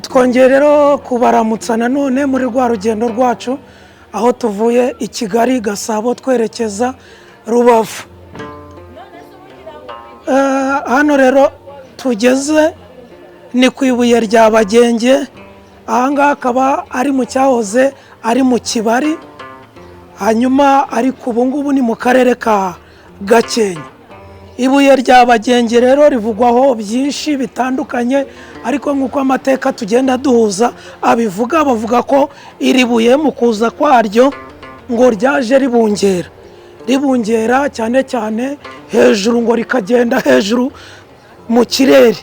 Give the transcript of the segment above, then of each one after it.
Twongeye rero kubaramutsa nanone muri rwa rugendo rwacu, aho tuvuye i Kigali, Gasabo, twerekeza Rubavu. Hano rero tugeze ni ku ibuye rya Bagenge. Ahangaha akaba ari mu cyahoze ari mu Kibari, hanyuma ariko ubu ngubu ni mu karere ka Gakenke. Ibuye rya Bagenge rero rivugwaho byinshi bitandukanye, ariko nk'uko amateka tugenda duhuza abivuga, bavuga ko iri buye mu kuza kwaryo ngo ryaje ribungera, ribungera cyane cyane hejuru, ngo rikagenda hejuru mu kirere,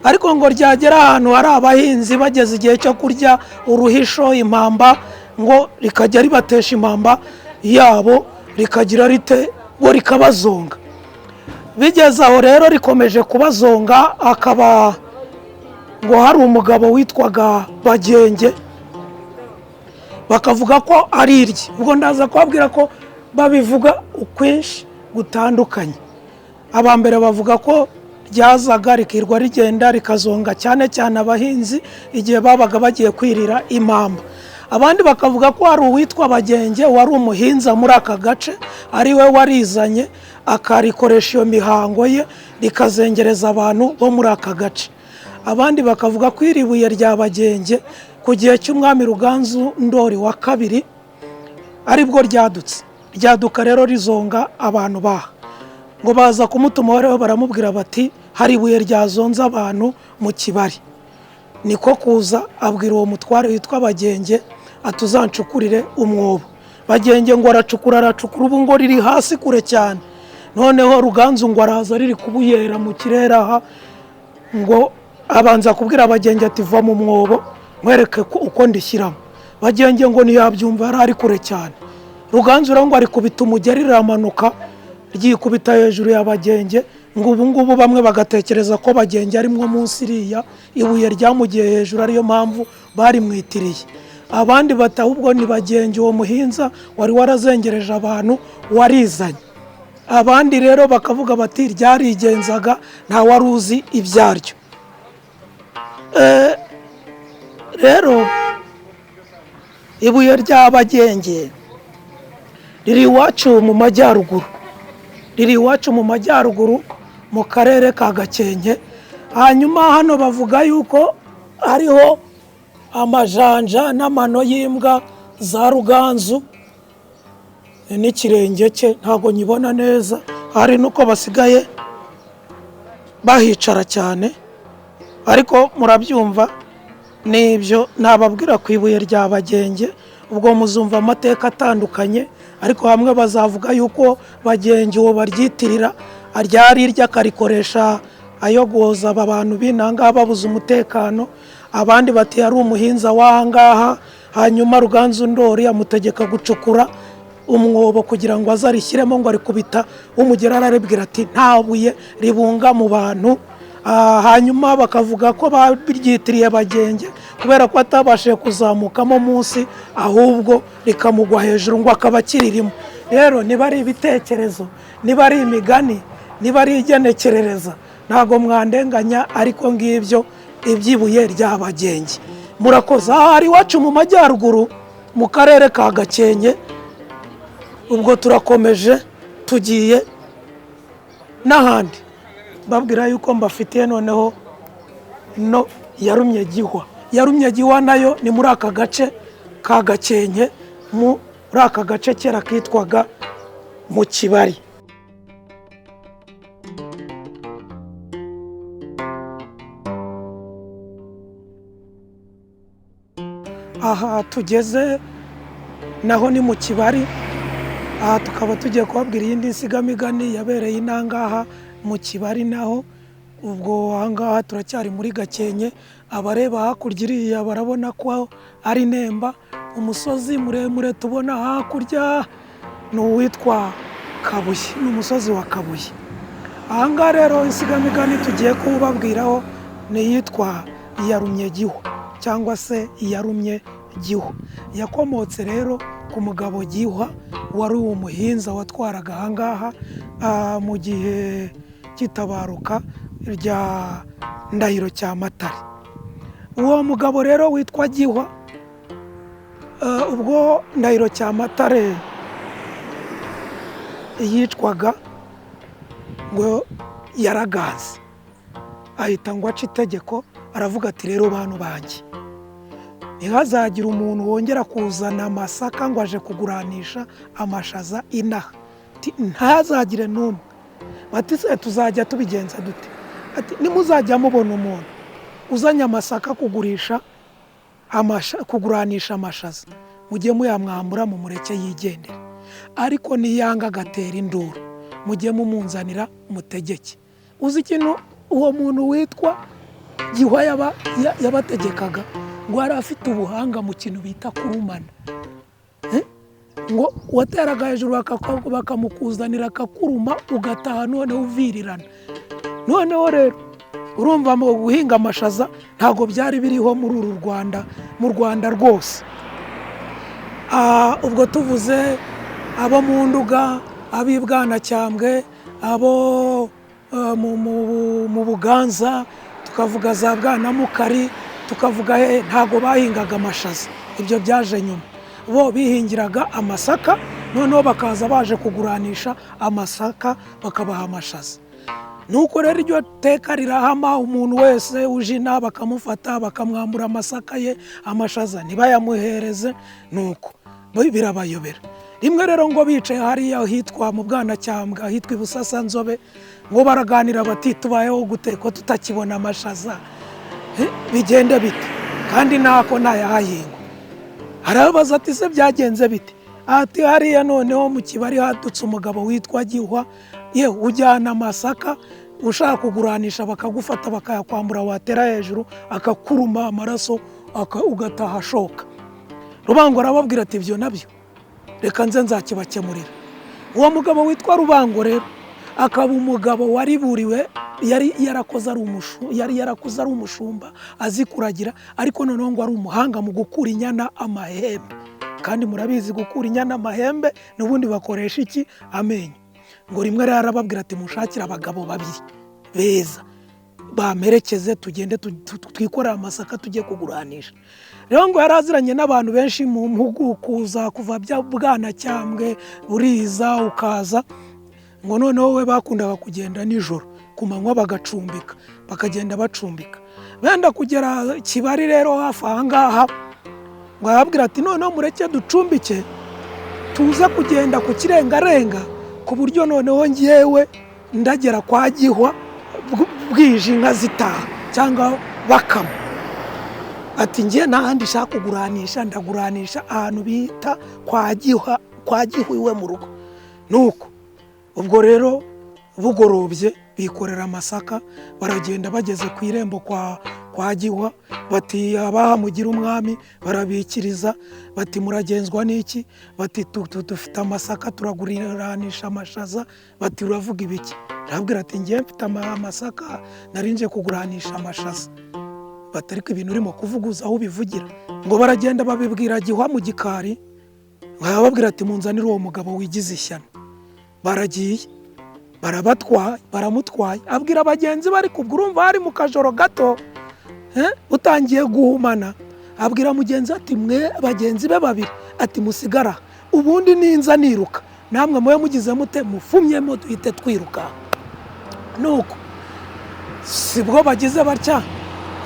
ariko ngo ryagera ahantu hari abahinzi bageze igihe cyo kurya uruhisho, impamba, ngo rikajya ribatesha impamba yabo, rikagira rite, ngo rikabazonga. Bigeze aho rero rikomeje kubazonga, akaba ngo hari umugabo witwaga Bagenge, bakavuga ko ari irye. Ubwo ndaza kubabwira ko babivuga ukwinshi gutandukanye. Aba mbere bavuga ko ryazaga rikirwa rigenda rikazonga cyane cyane abahinzi igihe babaga bagiye kwirira impamba. Abandi bakavuga ko hari uwitwa Bagenge wari umuhinza muri aka gace, ari we warizanye akarikoresha iyo mihango ye, rikazengereza abantu bo muri aka gace. Abandi bakavuga ko iri buye rya Bagenge ku gihe cy'umwami Ruganzu Ndori wa kabiri aribwo ryadutse, ryaduka rero rizonga abantu baha. Ngo baza kumutuma rero, baramubwira bati: "Hari ibuye ryazonze abantu mu Kibari." Niko kuza abwira uwo mutware witwa Bagenge ati: "Uzancukurire umwobo." Bagenge ngo aracukura, aracukura, ubu ngo riri hasi kure cyane. Noneho Ruganzu ngo araza riri kubuyera mu kirere aha, ngo abanza kubwira Bagenge ati: "Va mu mwobo nkwereke uko ndishyiramo." Bagenge ngo ntiyabyumva, yari ari kure cyane. Ruganzu rero ngo arikubita umugeri, riramanuka ryikubita hejuru ya Bagenge. Ngo ubu ngubu bamwe bagatekereza ko Bagenge arimwo munsi iriya ibuye ryamugiye hejuru, ariyo mpamvu barimwitiriye. Abandi bati: "Ahubwo ni Bagenge uwo muhinza wari warazengereje abantu warizanye." Abandi rero bakavuga bati: "Ryarigenzaga, nta wari uzi ibyaryo." Rero ibuye rya Bagenge riri iwacu mu majyaruguru, riri iwacu mu majyaruguru mu karere ka Gakenke. Hanyuma hano bavuga yuko hariho amajanja n'amano y'imbwa za Ruganzu n'ikirenge cye, ntabwo nyibona neza. Hari n'uko basigaye bahicara cyane, ariko murabyumva nibyo nababwira ku ibuye rya Bagenge. Ubwo muzumva amateka atandukanye, ariko bamwe bazavuga yuko Bagenge uwo baryitirira ryari irye, akarikoresha ayogoza aba bantu b'inangaha babuze umutekano. Abandi bati: "Yari umuhinza w'ahangaha, hanyuma Ruganzu Ndori amutegeka gucukura umwobo kugira ngo aze arishyiremo." Ngo arikubita umugera, araribwira ati: "Nta buye ribunga mu bantu." Hanyuma bakavuga ko baryitiriye Bagenge kubera ko atabashije kuzamukamo munsi, ahubwo rikamugwa hejuru, ngo akaba akiririmo. Rero niba ari ibitekerezo, niba ari imigani, niba ari igenekerereza, ntabwo mwandenganya, ariko ngibyo iby'ibuye rya Bagenge. Murakoze. Aha hari iwacu mu majyaruguru mu karere ka Gakenke. Ubwo turakomeje, tugiye n'ahandi, mbabwira yuko mbafitiye noneho no yarumye Gihwa. Yarumye Gihwa nayo ni muri aka gace ka Gakenke, muri aka gace kera kitwaga mu Kibari. Aha tugeze naho ni mu Kibari. Aha tukaba tugiye kubabwira iyindi nsigamigani yabereye inangaha mu Kibari naho. Ubwo ahangaha turacyari muri Gakenke. Abareba hakurya iriya barabona ko ari Nemba. Umusozi muremure tubona hakurya ni uwitwa Kabuye, ni umusozi wa Kabuye. Ahangaha rero insigamigani tugiye kubabwiraho ni iyitwa Iyarumye Gihwa cyangwa se Iyarumye Gihwa. Yakomotse rero ku mugabo Gihwa wari umuhinza watwaraga ahangaha mu gihe cy'itabaruka rya Ndahiro Cyamatare. Uwo mugabo rero witwa Gihwa, ubwo Ndahiro Cyamatare yicwaga, ngo yaraganze ahita ngo ace itegeko, aravuga ati: "Rero bantu banjye, ntihazagire umuntu wongera kuzana amasaka ngo aje kuguranisha amashaza inaha." Ati: "Ntazagire n'umwe." Bati: "Se tuzajya tubigenza dute?" Ati: "Nimuzajya mubona umuntu uzanye amasaka kugurisha kuguranisha amashaza, mujye muyamwambura mumureke yigendere. Ariko niyanga agatera induru, mujye mumunzanira mutegeke." Uzi ikintu uwo muntu witwa Gihwa yabategekaga? Ngo yari afite ubuhanga mu kintu bita kurumana. Ngo wateraga hejuru bakamukuzanira akakuruma, ugataha noneho uvirirana. Noneho rero urumva, mu guhinga amashaza ntabwo byari biriho muri uru Rwanda, mu Rwanda rwose. Ubwo tuvuze abo mu Nduga, ab'i Bwanacyambwe, abo mu Buganza, tukavuga za Bwanamukari, tukavuga hehe, ntabwo bahingaga amashaza. Ibyo byaje nyuma. Bo bihingiraga amasaka, noneho bakaza baje kuguranisha amasaka bakabaha amashaza. Nuko rero iryo teka rirahama, umuntu wese uje ina bakamufata bakamwambura amasaka ye, amashaza ntibayamuhereze. Nuko birabayobera. Rimwe rero ngo bicaye hariya ahitwa mu Bwanacyambwe, ahitwa i Busasanzobe, ngo baraganira bati: "Tubayeho gute ko tutakibona amashaza? Bigende bite kandi ntako ntayahahingwa?" Arabaza ati: "Se byagenze bite?" Ati: "Hariya noneho mu Kibari hadutse umugabo witwa Gihwa, ye ujyana amasaka ushaka kuguranisha bakagufata bakayakwambura, watera hejuru akakuruma amaraso, ugataha ashoka." Rubango arababwira ati: "Ibyo nabyo reka nze nzakibakemurira." Uwo mugabo witwa Rubango rero akaba umugabo wariburiwe, yari yarakoze ari umushumba, azi kuragira, ariko noneho ngo ari umuhanga mu gukura inyana amahembe. Kandi murabizi, gukura inyana amahembe n'ubundi bakoresha iki? Amenyo. Ngo rimwe rero arababwira ati: "Mushakire abagabo babiri beza bamperekeze, tugende twikorere amasaka tujye kuguranisha." Rero ngo yari aziranye n'abantu benshi mu mpugu, kuza kuva Bwanacyambwe buriza ukaza. Ngo noneho we bakundaga kugenda nijoro, ku manywa bagacumbika, bakagenda bacumbika. Benda kugera Kibari rero hafi aha ngaha, ngo arababwira ati: "Noneho mureke ducumbike, tuze kugenda ku kirengarenga, ku buryo noneho ngewe ndagera kwa Gihwa bwije, inka zitaha cyangwa bakama." Ati: "Ngiye nta handi nshaka kuguranisha, ndaguranisha ahantu bita kwa Gihwa, kwa Gihwa iwe mu rugo." Nuko ubwo rero bugorobye bikorera amasaka baragenda. Bageze ku irembo kwa Gihwa, bati: "Abaha mugira umwami." Barabikiriza bati: "Muragenzwa n'iki?" Bati: "Dufite amasaka, turaguranisha amashaza." Bati: "Uravuga ibiki?" Arababwira ati: "Ngiye mfite amasaka, nari nje kuguranisha amashaza." Bati: "Ariko ibintu urimo kuvuguza aho ubivugira." Ngo baragenda babibwira Gihwa mu gikari. Barababwira ati: "Munzanire uwo mugabo wigize ishyano." Baragiye barabatwaye, baramutwaye. Abwira bagenzi be, ariko ubwo urumva hari mu kajoro gato, utangiye guhumana. Abwira mugenzi we ati: "Mwe," bagenzi be babiri ati: "Musigara, ubundi ninza niruka namwe mube mugize mute? Mufumyemo duhite twiruka." Nuko sibwo bagize batya,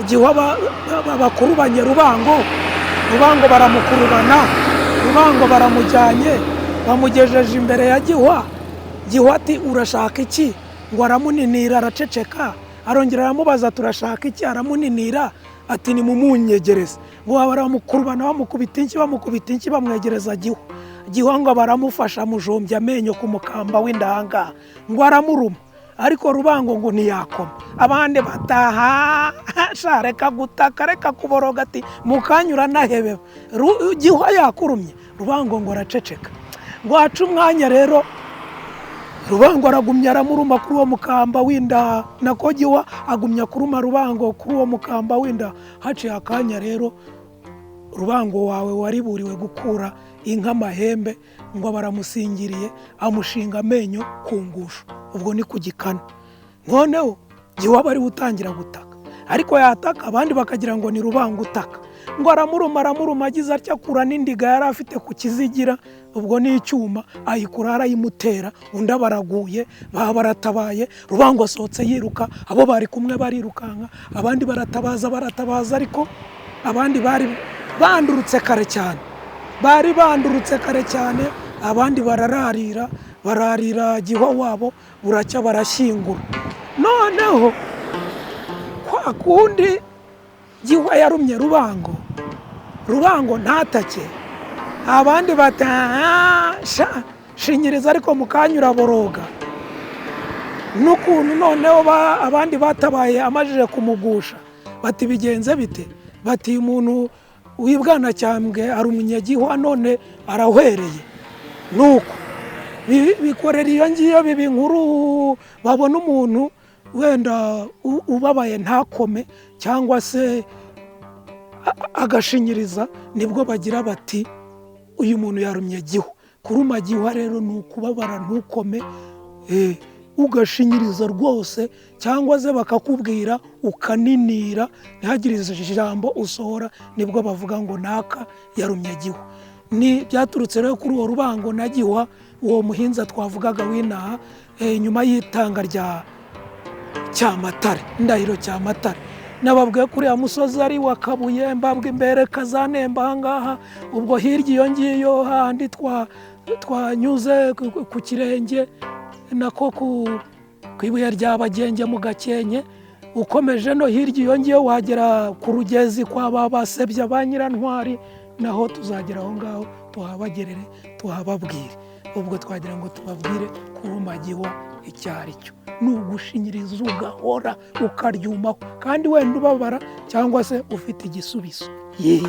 Gihwa bakurubanye Rubango. Rubango baramukurubana, Rubango baramujyanye, bamugejeje imbere ya Gihwa. Gihwa ati: "Urashaka iki?" Ngo aramuninira, araceceka. Arongera aramubaza: "Turashaka iki?" Aramuninira. Ati: "Nimumunyegereze." Ngo baramukurubana, bamukubita inshyi, bamukubita inshyi, bamwegereza Gihwa. Gihwa ngo baramufasha, amujombya amenyo ku mukamba w'indanga, ngo aramuruma, ariko Rubango ngo ntiyakoma. Abandi bataha: "Sha, reka gutaka, reka kuboroga." Ati: "Mukanyura nahebeba, Gihwa yakurumye." Rubango ngo araceceka. Ngo hace umwanya rero. Rubango aragumya aramuruma kuri uwo mukamba w'inda, nako Gihwa agumya kuruma Rubango kuri uwo mukamba w'inda. Haciye akanya rero, Rubango wawe wariburiwe gukura inka amahembe, ngo baramusingiriye, amushinga amenyo ku ngusho, ubwo ni ku gikanu. Noneho Gihwa aba ariwe utangira gutaka, ariko yataka abandi bakagira ngo ni Rubango utaka. Ngo aramuruma, aramuruma, agize atya akura n'indiga yari afite ku kizigira, ubwo ni icyuma, ayikura arayimutera, undi aba araguye. Baba baratabaye, Rubango asohotse yiruka, abo bari kumwe barirukanka, abandi baratabaza, baratabaza, ariko abandi bari bandurutse kare cyane, bari bandurutse kare cyane. Abandi barararira, bararira Gihwa wabo, buracya barashyingura. Noneho kwa kundi Gihwa yarumye Rubango, Rubango ntatake, abandi bati: "Sha shinyiriza, ariko mu kanya uraboroga." N'ukuntu noneho abandi batabaye amajije kumugusha, bati: "Bigenze bite?" Bati: "Umuntu w'ibwanacyambwe arumye Gihwa, none arahwereye." Nuko bikorera iyo ngiyo, biba inkuru. Babona umuntu wenda ubabaye ntakome cyangwa se agashinyiriza, nibwo bagira bati: "Uyu muntu yarumye Gihwa." Kuruma Gihwa rero ni ukubabara ntukome, ugashinyiriza rwose, cyangwa se bakakubwira ukaninira, ntihagire ijambo usohora, nibwo bavuga ngo naka yarumye Gihwa. Ni byaturutse rero kuri uwo Rubango na Gihwa, uwo muhinza twavugaga w'inaha, nyuma y'itanga rya Cyamatare, Ndahiro Cyamatare. Nababwiye kuri uriya musozi ari wa Kabuye, mbabwa imbere Kazanemba ahangaha, ubwo hirya iyo ngiyo handi twanyuze ku kirenge, nako ku ibuye rya Bagenge mu Gakenke. Ukomeje no hirya iyo ngiyo wagera ku Rugezi kwa ba Basebya ba Nyirantwari, naho tuzagera aho ngaho tuhabagerere, tuhababwire. Ubwo twagira ngo tubabwire kuruma Gihwa icyo ari cyo: ni ugushinyiriza, ugahora ukaryumaho, kandi wenda ubabara cyangwa se ufite igisubizo. Yeee.